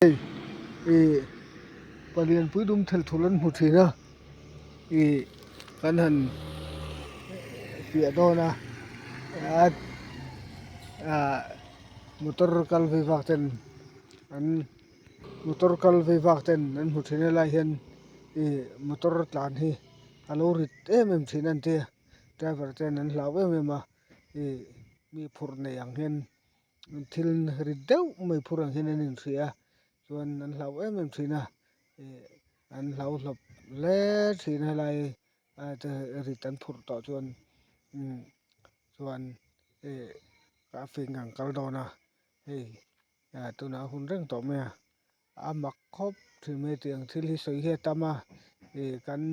Hei ih palian pui dum thel thul an hmu thin a ih kan han fiah dawn a ah motor kal vei vak ten an motor kal vei vak ten an hmu thin a helai hian ih motor tlan hi a lo rit em em thin a an ti a driver ten an hlau em em a ih mi phurh nei ang hian. Thil rit deuh mai phur ang hian an inhria a chuan an hlau em em thin a ih an hlau hlawp hle thin a helai te rit an phurh tawh chuan umm chuan ih a fing ang kal dawn a hei ah tunah a hun reng tawh mai a a mak khawp thin mai tiang thil hi sawi hi a tam a ih kan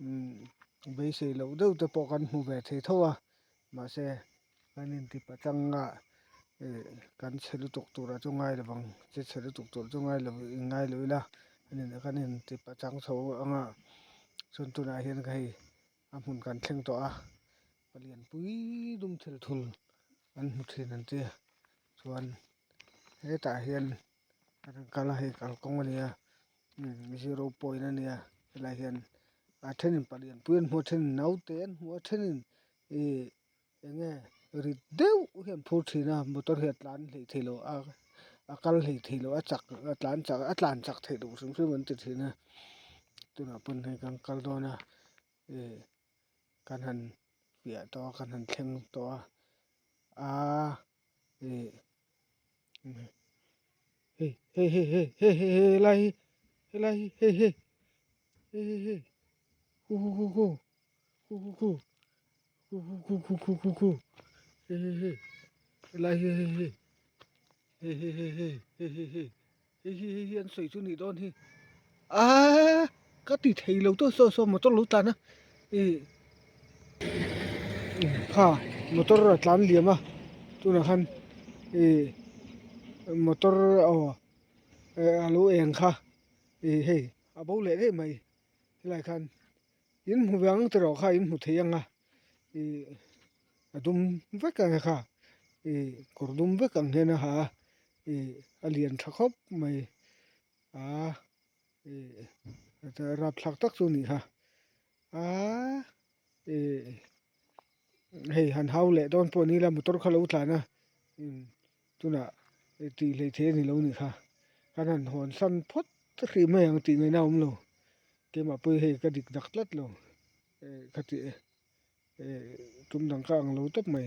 umm beisei loh deuh te pawh kan hmu ve thei tho a mahse. Kan inti pachang a ih kan chhe lutuk tur ah chu ngai lo vang che chhe lutuk tur chu ngai lo ngai lo ila kan inti pachang chho ang a chuan tunah hian hei a hmun kan thleng tawh a palian pui dum thel thul an hmu thin an tia chuan hetah hian a rawn kal a hei kalkawng a ni a zero point a nia helaiah hian a thenin palian pui an hmu a thenin naute an hmu a thenin ih. Enge rit deuh hi an phur thin a motor hi a tlan hlei thei lo a a kal hlei thei lo a chak a tlan chak a tlan chak theih loh hrim hrim an ti thin a tunah pawn hei kan kal dawn a ih kan han piah tawh a kan han thleng tawh a aaa ih hei hei hei hei hei hei helai hi helai hi hei hei hei hei hei khu khu khu khu khu khu khu. Khu khu khu khu khu khu hei hei hei helai hi hei hei hei hei hei hei hei hei hei hei hi hei hi an sawi chu nih dawn hi aaa ka ti thei lo tawh saw saw motor lo tlan a ih kha motor a tlan liam a tunah khan ih motor aw a lo eng kha ih hei a bo leh daih mai helai khan. In hmu ve ang tiraw kha in hmu thei ang a ih a dum vek ang e kha ih kawr dum vek ang hian a ha a ih a lian tha khawp mai aa ih rapthlak tak chu a nih kha aa ih hei han hau leh dawn pawh ni ila motor kha lo tlan a tunah tih hleithei a ni lo a nih kha kan han hawn san phawt hrih mai ang tih ngaihna a awm lo. Keimah pawh hi hei ka dik dak tlat lo eh ka ti eh tum dang ka ang lo tawp mai.